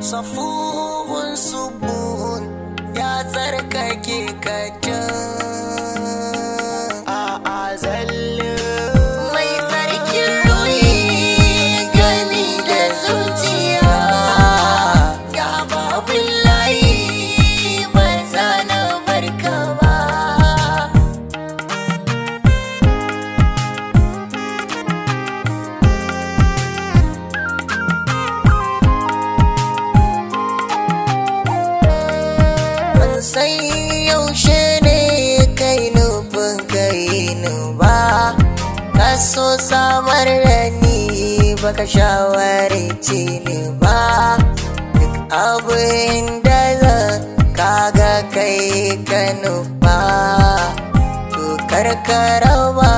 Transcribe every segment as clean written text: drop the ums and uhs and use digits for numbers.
Safuhun subuhun ya tsarkake katin a azalin mai tsarkin ruhi gani da zuciya ya babu layi ba za na barka ba. Sai yaushe ne kai nufin kai ni ba, ka so samar da ni baka shawarce ni ba. Duk abin da zan kaga kai ka nufa, to karkara ba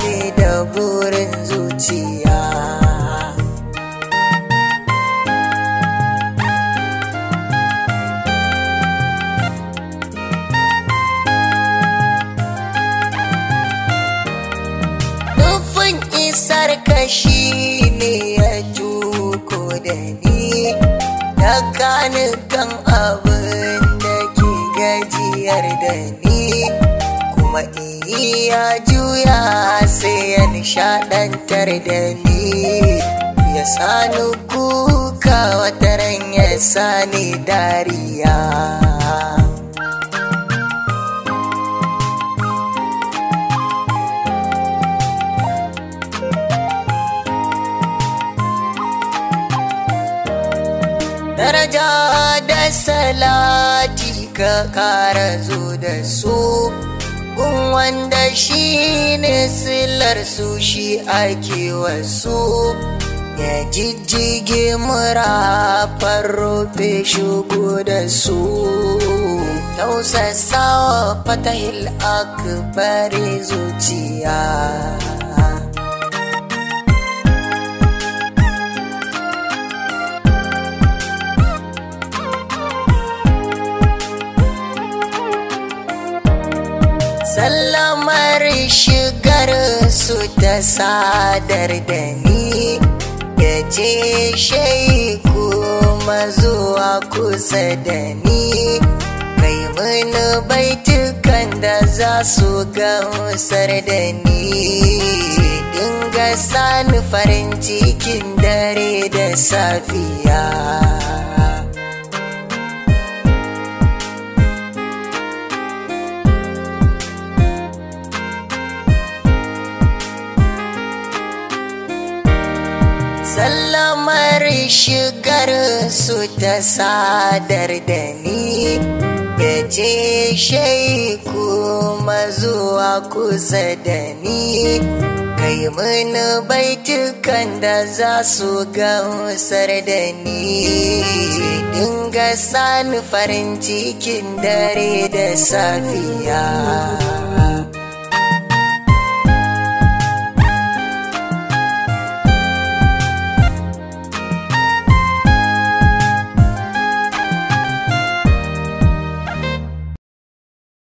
ni da burin zuciya. Sarkashi ne ya tuko da ni, da kan abin da ke gajiyar da ni, kuma iya juya sai ya nishadantar da ni, ya sani kuka wataran ya sani dariya. Daraja da salati ka kara zo da su, gun wanda shi ne silar su shi ake wasu, ya jijjige murafar rufe shigo da su, tausasawa fatahil akbari zuciya. Sallamar shigar su ta sadar da ni, ya ce shai kuma zuwa kusa da ni, kai mini baitukan da za su gamsar da ni, dinga sani farin cikin dare da safiya. Sallamar shigar su ta sadar da ni, ya ce shai kuma zuwa kusa da ni, kai mini baitukan da za su gamsar da ni, dinga sani farin cikin dare da safiya.